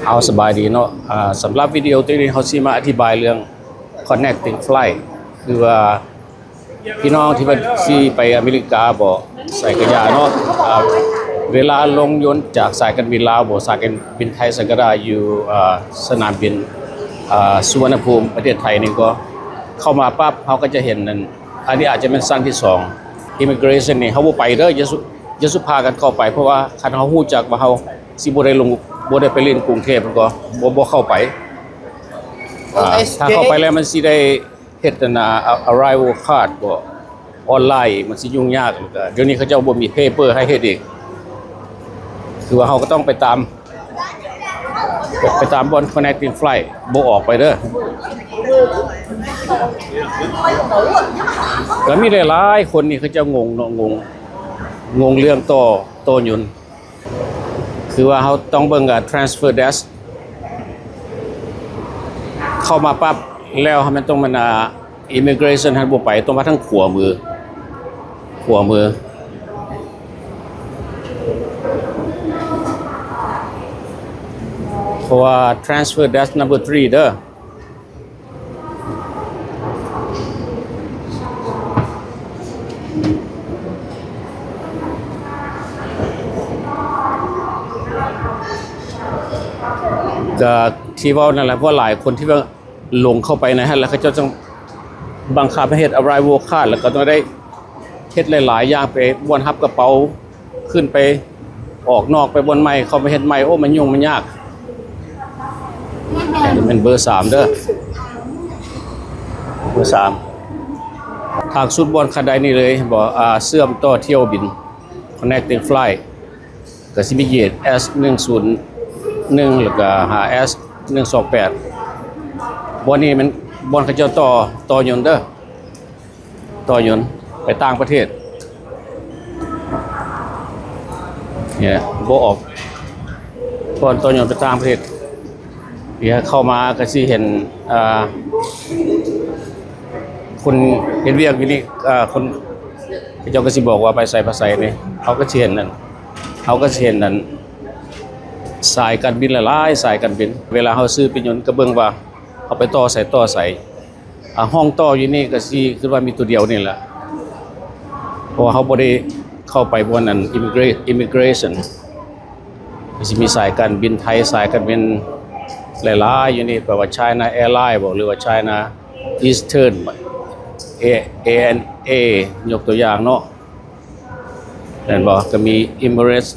ເອົາ ສະບາຍດີເນາະ. ອາ ສຳລັບວິດີໂອຕົວນີ້ ເຮົາຊິມາອະທິບາຍເລື່ອງ connecting flight ຄືວ່າ ພີ່ນ້ອງທີ່ວ່າຊິໄປອາເມລິກາບໍ ໄສກະຢາເນາະ, ອາ ເວລາລົງຍົນຈາກສາຍການບິນລາວບໍ ສາຍການບິນໄທ ໄສກະຢາ ຢູ່ ອາ ສະໜາມບິນ ອາ ສຸວັນນະພູມ ປະເທດໄທນີ້ກໍ ເຂົ້າມາປັບ ເຮົາກໍຈະເຫັນນັ້ນ ອັນນີ້ອາດຈະແມ່ນຊັ້ນທີສອງ immigration ນີ້ເຮົາບໍ່ໄປເດີ, ຢ່າສຸ ຢ່າສຸພາກັນເຂົ້າໄປ ເພາະວ່າຄັນເຮົາຮູ້ຈັກວ່າເຮົາຊິບໍ່ໄດ້ລົງ ບໍ່ໄດ້ໄປຫຼິ້ນກຸງເທບ ມັນກໍບໍ່ ບໍ່ເຂົ້າໄປ. ອາ ຖ້າເຂົ້າໄປແລ້ວມັນຊິໄດ້ເຮັດອັນນ່າ arrival card ກໍອອນລາຍ ມັນຊິຫຍຸ້ງຍາກ. ແລ້ວກໍດຽວນີ້ເຂົາເຈົ້າບໍ່ມີ paper ໃຫ້ເຮັດອີກ ຄືວ່າເຮົາກໍຕ້ອງໄປຕາມ ໄປຕາມບ່ອນ connecting flight ບໍ່ອອກໄປເດີ. ກໍມີຫຼາຍໆຄົນນີ້ເຂົາເຈົ້າງົງເນາະ, ງົງ ງົງເລື່ອງຕໍ່ ຕໍ່ຍົນ. ຄືວ່າເຮົາຕ້ອງເບິ່ງ ອາ transfer desk ເຂົ້າມາປັບ ແລ້ວໃຫ້ມັນຕ້ອງແມ່ນ ອາ immigration ຫັ້ນບໍ່ໄປ, ຕ້ອງມາທາງຂວາມື ຂວາມື. ເພາະວ່າ transfer desk number three ເດີ. ກໍທີ່ເວົ້ານັ້ນແຫຼະ ເພາະຫຼາຍຄົນທີ່ວ່າ ຫຼົງເຂົ້າໄປໃນຫັ້ນ ແລ້ວເຂົາເຈົ້າຈັ່ງບັງຄັບໃຫ້ເຮັດ arrival card ແລ້ວກໍຕ້ອງໄດ້ເຮັດຫຼາຍໆຢ່າງ ໄປບ່ອນຮັບກະເປົາ ຂຶ້ນໄປອອກນອກໄປບ່ອນໃໝ່ ເຂົ້າໄປເຮັດໃໝ່. ໂອ້ ມັນຫຍຸ້ງມັນຍາກ. ແມ່ນເບີສາມເດີ ເບີສາມ. ທາງສຸດບ່ອນຄັນໄດນີ້ເລີຍ ເຫັນບໍ່? ອາ ເຊື່ອມຕໍ່ຖ້ຽວບິນ connecting flight ກໍຊິມີເກດ S ໜຶ່ງສູນໜຶ່ງ ແລ້ວກໍ S ໜຶ່ງສອງແປດ. ບ່ອນນີ້ແມ່ນບ່ອນເຂົາເຈົ້າຕໍ່ ຕໍ່ຍົນເດີ ຕໍ່ຍົນໄປຕ່າງປະເທດ. ນີ້ແຫຼະ ບໍ່ອອກ ບ່ອນຕໍ່ຍົນໄປຕ່າງປະເທດ. ດຽວເຂົ້າມາກໍຊິເຫັນ ເອີ ຄົນເຮັດວຽກຢູ່ນີ້ ເອີ ຄົນ ເຂົາເຈົ້າກໍຊິບອກວ່າໄປໃສ ໄປໃສນີ້ ເຮົາກໍຊິເຫັນນັ້ນ ເຮົາກໍຊິເຫັນນັ້ນ ສາຍການບິນຫຼາຍໆ ສາຍການບິນ. ເວລາເຮົາຊື້ໄປຍົນກໍເບິ່ງວ່າເຮົາໄປຕໍ່ໃສ ຕໍ່ໃສ. ອາ ຫ້ອງຕໍ່ຢູ່ນີ້ກໍຊິ ຄິດວ່າມີຕົວດຽວນີ້ແຫຼະ ເພາະວ່າເຮົາບໍ່ໄດ້ເຂົ້າໄປບ່ອນອັນ immigration ກໍຊິມີສາຍການບິນໄທ ສາຍການບິນຫຼາຍໆຢູ່ນີ້ ແປວ່າ China Airline ບໍ ຫຼືວ່າ China Eastern ບໍ A- ANA ຍົກຕົວຢ່າງເນາະ ແມ່ນບໍ່? ກໍມີ Emirates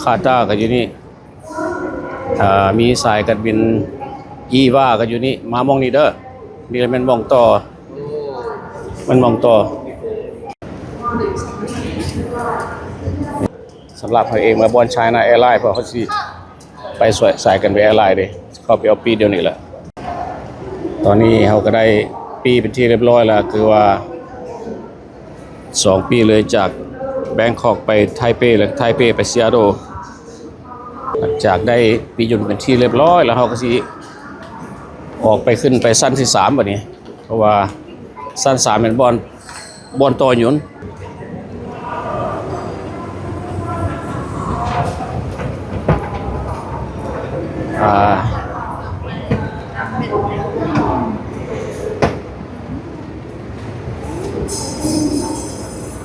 Qatar ກໍຢູ່ນີ້ ອ່າ ມີສາຍການບິນ EVA ກໍຢູ່ນີ້ ມາໝ່ອງນີ້ເດີ. ນີ້ແຫຼະແມ່ນໝ່ອງຕໍ່ ແມ່ນໝ່ອງຕໍ່. ສຳລັບເຮົາເອງມາບ່ອນ China Airline ເພາະເຮົາຊິໄປສາຍ ສາຍການບິນ Airline ເດ້ ເຂົ້າໄປເອົາປີ້ດຽວນີ້ແຫຼະ. ຕອນນີ້ເຮົາກໍໄດ້ປີ້ເປັນທີ່ຮຽບຮ້ອຍແລ້ວ ຄືວ່າ ສອງປີ້ເລີຍ ຈາກ Bangkok ໄປ Taipei ແລ້ວ Taipei ໄປ Seattle. ຫຼັງຈາກໄດ້ປີ້ຍົນເປັນທີ່ຮຽບຮ້ອຍແລ້ວ ເຮົາກໍຊິອອກໄປ ຂຶ້ນໄປຊັ້ນທີສາມບາດນີ້ ເພາະວ່າຊັ້ນສາມແມ່ນບ່ອນ ບ່ອນຕໍ່ຍົນ. ອາ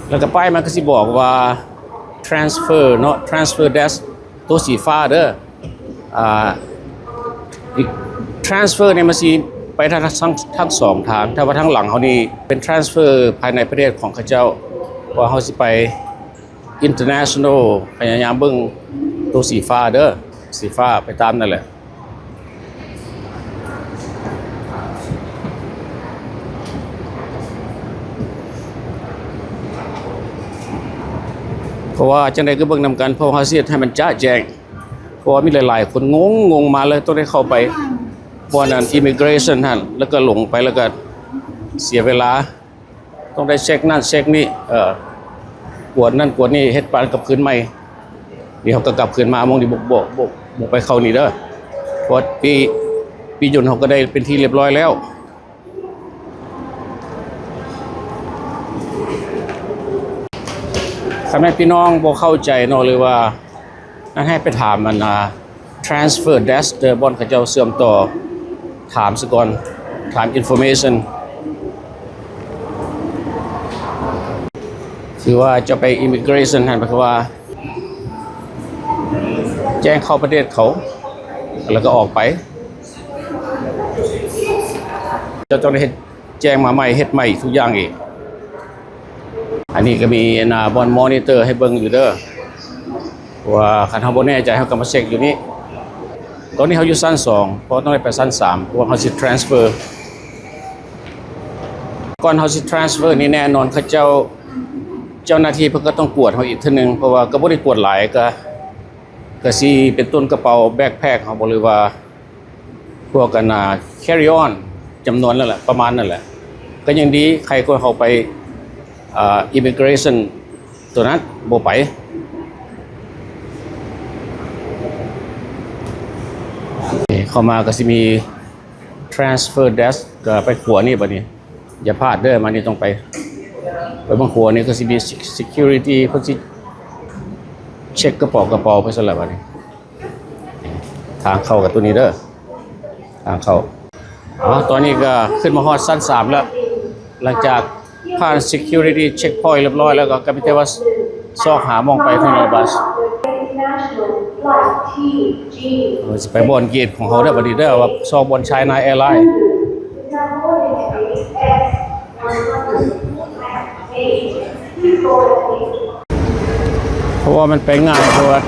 ແລ້ວກໍປ້າຍມັນກໍຊິບອກວ່າ transfer ເນາະ transfer desk ໂຕສີຟ້າເດີ. ອ່າ transfer ນີ້ມັນຊິໄປທັງ ທັງ ທັງສອງທາງ. ຖ້າວ່າທາງຫຼັງເຮົານີ້ເປັນ transfer ພາຍໃນປະເທດຂອງເຂົາເຈົ້າ ວ່າເຮົາຊິໄປ international ພະຍາຍາມເບິ່ງໂຕສີຟ້າເດີ ສີຟ້າໄປຕາມນັ້ນແຫຼະ. ເພາະວ່າຈັ່ງໃດກໍເບິ່ງນຳກັນ ເພາະເຮົາຊິເຮັດໃຫ້ມັນຈະແຈ້ງ ເພາະວ່າມີຫຼາຍໆຄົນງົງ ງົງມາເລີຍ ຕ້ອງໄດ້ເຂົ້າໄປບ່ອນນັ້ນ immigration ຫັ້ນ ແລ້ວກໍຫຼົງໄປ ແລ້ວກໍເສຍເວລາ ຕ້ອງໄດ້ເຊັກນັ້ນເຊັກນີ້ ເອີ ກວດນັ້ນກວດນີ້ ເຮັດປານກັບຄືນໃໝ່. ດຽວເຮົາກໍກັບຄືນມາໝ່ອງນີ້ ບໍ່ ບໍ່ ບໍ່ ບໍ່ໄປເຂົ້ານີ້ເດີ ເພາະວ່າປີ້ ປີ້ຍົນເຮົາກໍໄດ້ເປັນທີ່ຮຽບຮ້ອຍແລ້ວ. ຄັນແມ່ນພີ່ນ້ອງບໍ່ເຂົ້າໃຈເນາະ ຫຼືວ່ານັ້ນ ໃຫ້ໄປຖາມອັນນ່າ transfer desk ເດີ ບ່ອນເຂົາເຈົ້າເຊື່ອມຕໍ່ ຖາມສາກ່ອນ ຖາມ information ຄືວ່າຈະໄປ immigration ຫັ້ນ ໝາຍຄວາມວ່າ ແຈ້ງເຂົ້າປະເທດເຂົາ ແລ້ວກໍອອກໄປ ເຈົ້າຕ້ອງໄດ້ເຮັດ ແຈ້ງມາໃໝ່ ເຮັດໃໝ່ທຸກຢ່າງອີກ. ອັນນີ້ກໍມີ ອັນນ່າ ບ່ອນ monitor ໃຫ້ເບິ່ງຢູ່ເດີ ເພາະວ່າຄັນເຮົາບໍ່ແນ່ໃຈ ເຮົາກໍມາເຊັກຢູ່ນີ້. ຕອນນີ້ເຮົາຢູ່ຊັ້ນສອງ ເພາະຕ້ອງໄດ້ໄປຊັ້ນສາມ ເພາະວ່າເຮົາຊິ transfer. ກ່ອນເຮົາຊິ transfer ນີ້ ແນ່ນອນເຂົາເຈົ້າ ເຈົ້າໜ້າທີ່ເພິ່ນກໍຕ້ອງກວດເຮົາອີກເທື່ອໜຶ່ງ ເພາະວ່າກໍບໍ່ໄດ້ກວດຫຼາຍ ກໍ ກໍຊິເປັນຕົ້ນກະເປົາ backpack ເຮົາບໍ ຫຼືວ່າ ພວກ ອັນນ່າ carry on ຈຳນວນນັ້ນແຫຼະ ປະມານນັ້ນແຫຼະ. ກໍຍັງດີ ໄຄກວ່າເຮົາໄປ ອ່າ immigration ຕົວນັ້ນ ບໍ່ໄປ. ເຂົ້າມາກໍຊິມີ transfer desk ກໍໄປຂົວນີ້ ບັດນີ້ ຢ່າພາດເດີ ມານີ້ຕ້ອງໄປ ໄປເບິ່ງຂົວນີ້ ກໍຊິມີ security ເພິ່ນຊິເຊັກກະເປົາ ກະເປົາໄປຊັ້ນລະ ບັດນີ້. ທາງເຂົ້າກໍຕົວນີ້ເດີ ທາງເຂົ້າ. ເອົາ ຕອນນີ້ກໍຂຶ້ນມາຮອດຊັ້ນສາມແລ້ວ ຫຼັງຈາກຜ່ານ security checkpoint ຮຽບຮ້ອຍແລ້ວ ກໍ ກໍມີແຕ່ວ່າຊອກຫາໝ່ອງໄປເທົ່ານັ້ນລະບາດ. ເອີ ຊິໄປບ່ອນເກດຂອງເຮົາເດີ ບັດນີ້ເດີ ວ່າຊອກບ່ອນ China Airline. ເພາະວ່າມັນໄປງ່າຍ ເພາະວ່າ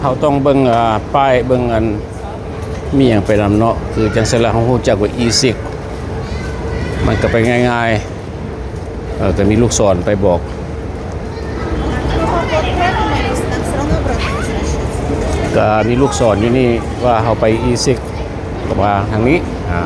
ເຮົາຕ້ອງເບິ່ງ ອ່າ ປ້າຍ ເບິ່ງອັນ ມີຫຍັງໄປນຳເນາະ ຄືຈັ່ງຊັ້ນລະ ເຮົາຮູ້ຈັກວ່າ e-cig ມັນກໍໄປງ່າຍໆ ເອີ ກໍມີລູກສອນໄປບອກ ກໍມີລູກສອນຢູ່ນີ້ວ່າເຮົາໄປ e-cig ກໍມາທາງນີ້ ອ່າ.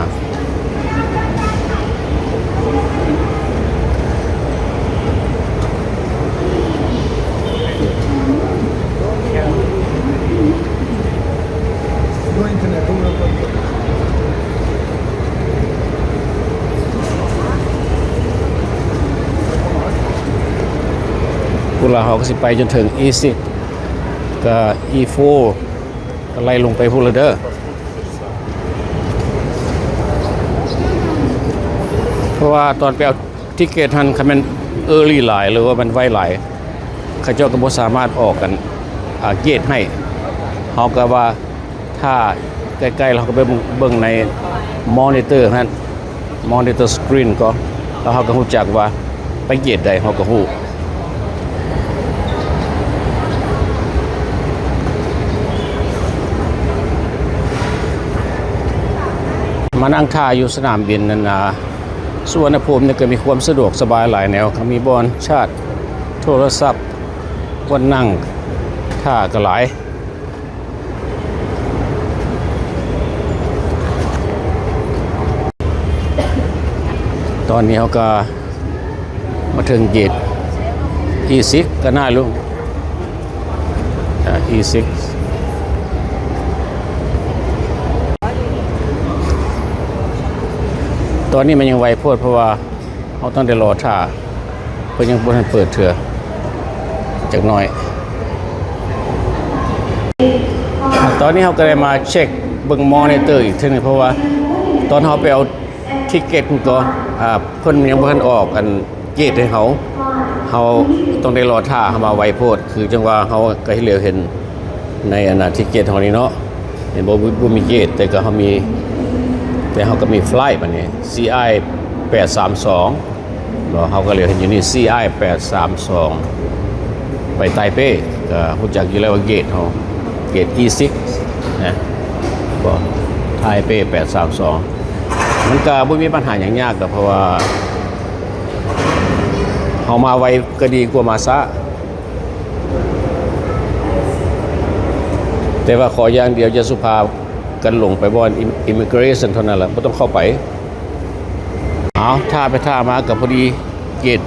ພຸ້ນລະ ເຮົາກໍຊິໄປຈົນເຖິງ e-cig ກໍ e-four ກໍໄລ່ລົງໄປພຸ້ນລະເດີ ເພາະວ່າຕອນໄປເອົາ ticket ຫັ້ນ ຄັນແມ່ນ early ຫຼາຍ ຫຼືວ່າມັນໄວຫຼາຍ ເຂົາເຈົ້າກໍບໍ່ສາມາດອອກກັນ ອ່າ ເກດໃຫ້ ເຮົາກໍວ່າຖ້າໃກ້ໆ ເຮົາກໍໄປເບິ່ງໃນ monitor ຫັ້ນ monitor screen ກໍ ແລ້ວເຮົາກໍຮູ້ຈັກວ່າໄປເກດໃດ ເຮົາກໍຮູ້. ມານັ່ງຖ້າຢູ່ສະໜາມບິນນັ້ນນະ ສຸວັນນະພູມນີ້ກໍມີຄວາມສະດວກສະບາຍຫຼາຍແນວ ກໍມີບ່ອນຊາດໂທລະສັບ ບ່ອນນັ່ງຖ້າກໍຫຼາຍ. ຕອນນີ້ເຮົາກໍມາເຖິງເກດ e-six ກໍໜ້າລຸງ ອ່າ e-six ຕອນນີ້ມັນຍັງໄວໂພດ ເພາະວ່າ ເຮົາຕ້ອງໄດ້ລໍຖ້າ ເພິ່ນຍັງບໍ່ທັນເປີດເທື່ອ ຈັກໜ້ອຍ. ຕອນນີ້ເຮົາກໍໄດ້ມາເຊັກເບິ່ງ monitor ອີກເທື່ອໜຶ່ງ ເພາະວ່າຕອນເຮົາໄປເອົາ ticket ພຸ້ນກໍ ອ່າ ເພິ່ນຍັງບໍ່ທັນອອກອັນ ເກດໃຫ້ເຮົາ ເຮົາຕ້ອງໄດ້ລໍຖ້າ ເຮົາມາໄວໂພດ ຄືຈັ່ງວ່າເຮົາກໍເຫລີຍເຫັນໃນອັນ ticket ເຮົານີ້ເນາະ ເຫັນບໍ່ ບໍ່ມີເກດ ແຕ່ກໍເຮົາມີ ແຕ່ເຮົາກໍມີ flight ບັດນີ້ CI ແປດສາມສອງ ເນາະ ເຮົາກໍເລີຍເຫັນຢູ່ນີ້ CI ແປດສາມສອງ ໄປໄທເປ ກໍຮູ້ຈັກຢູ່ແລ້ວວ່າເກດເຮົາ ເກດ e-six ນະ ກໍໄທເປ ແປດສາມສອງ ມັນກໍບໍ່ມີບັນຫາຫຍັງຍາກດອກ ເພາະວ່າເຮົາມາໄວກໍດີກວ່າມາຊ້າ ແຕ່ວ່າຂໍຢ່າງດຽວ ຢ່າສຸພາກັນ ລົງໄປບ່ອນ Im- immigration ເທົ່ານັ້ນລະ ບໍ່ຕ້ອງເຂົ້າໄປ. ເອົາ ຖ້າໄປຖ້າມາກໍພໍດີເກດ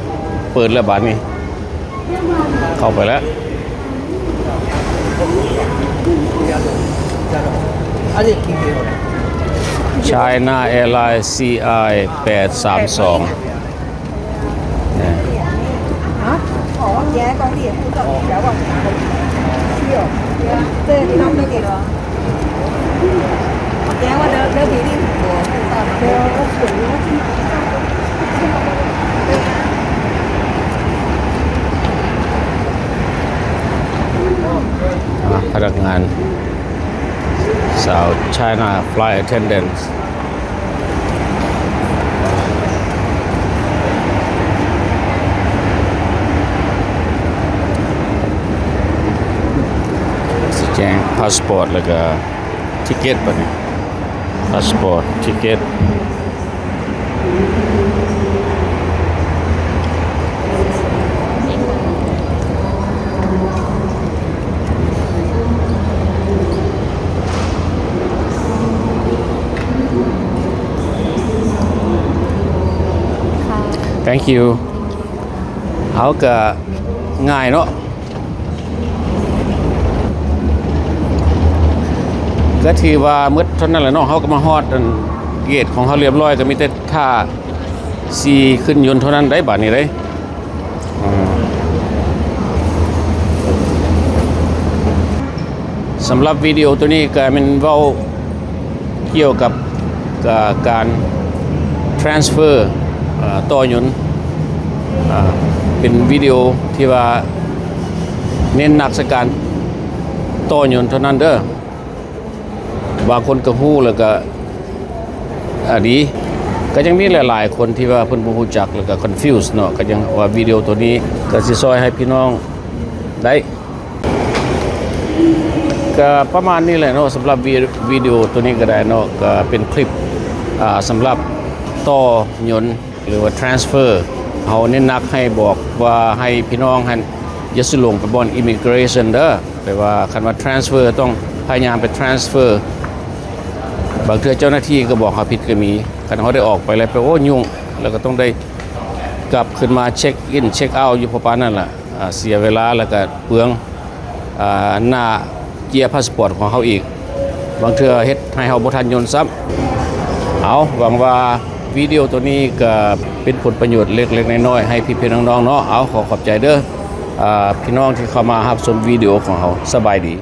ເປີດແລ້ວບາດນີ້ ເຂົ້າໄປແລ້ວ China Airlines CI ແປດສາມສອງ ນະ 哦，你还讲你也不知道，你不要忘记拿个礼物。是哦，这个地方都给了。ສາວ China flight attendants ຊິແຈ້ງພາສປອດ ແລ້ວກະທິເກັດບັດນີ້ ພາສປອດ ທິເກັດ. Thank you. ເຮົາກະງ່າຍເນາະ ກະຖືວ່າໝົດເທົ່ານັ້ນແຫຼະເນາະ. ເຮົາກະມາຮອດອັນເກດຂອງເຮົາລຽບຮ້ອຍ ກະມີແຕ່ຖ້າຊິຂຶ້ນຍົນເທົ່ານັ້ນໄດ໋ ບາດນີ້ເດ້. ສຳລັບວິດີໂອໂຕນີ້ກະແມ່ນເວົ້າກ່ຽວກັບ ການ transfer ເອີ່ ຕໍ່ຍົນ ເປັນວິດີໂອທີ່ວ່າເນັ້ນໜັກໃສ່ການຕໍ່ຍົນເທົ່ານັ້ນເດີ. ບາງຄົນກະຮູ້ແລ້ວກະ ອາ ດີ ກະຍັງມີຫຼາຍໆຄົນທີ່ວ່າເພິ່ນບໍ່ຮູ້ຈັກ ແລ້ວກະ confuse ເນາະ. ກະຍັງວ່າວິດີໂອໂຕນີ້ກະຊິຊ່ອຍໃຫ້ພີ່ນ້ອງໄດ້ ກະປະມານນີ້ແຫຼະເນາະ ສຳລັບວິ ວິດີໂອໂຕນີ້ກະໄດ້ເນາະ. ກະເປັນຄລິບ ອາ ສຳລັບຕໍ່ຍົນ ຫຼືວ່າ transfer. ເຮົາເນັ້ນໜັກໃຫ້ບອກວ່າໃຫ້ພີ່ນ້ອງຫັ້ນຢ່າສູ່ຫຼົງໄປບ່ອນ immigration ເດີ. ແປວ່າຄັນວ່າ transfer ຕ້ອງພະຍາຍາມໄປ transfer. ບາງເທື່ອເຈົ້າໜ້າທີ່ກະບອກເຮົາຜິດກະມີ. ຄັນເຮົາໄດ້ອອກໄປແລ້ວ ແປ ໂອ້ ຫຍຸ້ງ ແລ້ວກະຕ້ອງໄດ້ກັບຂຶ້ນມາ check in check out ຢູ່ພໍປານນັ້ນລະ. ອາ ເສຍເວລາ ແລ້ວກະເປືອງ ອາ ໜ້າເຈ້ຍພາສປອດຂອງເຮົາອີກ. ບາງເທື່ອເຮັດໃຫ້ເຮົາບໍ່ທັນຍົນຊ້ຳ. ເອົາ ຫວັງວ່າວິດີໂອໂຕນີ້ກະເປັນຜົນປະໂຫຍດເລັກໆນ້ອຍໆໃຫ້ພີ່ໆນ້ອງໆເນາະ. ເອົາ ຂໍຂອບໃຈເດີ ອາ ພີ່ນ້ອງທີ່ເຂົ້າມາຮັບຊົມວິດີໂອຂອງເຮົາ. ສະບາຍດີ.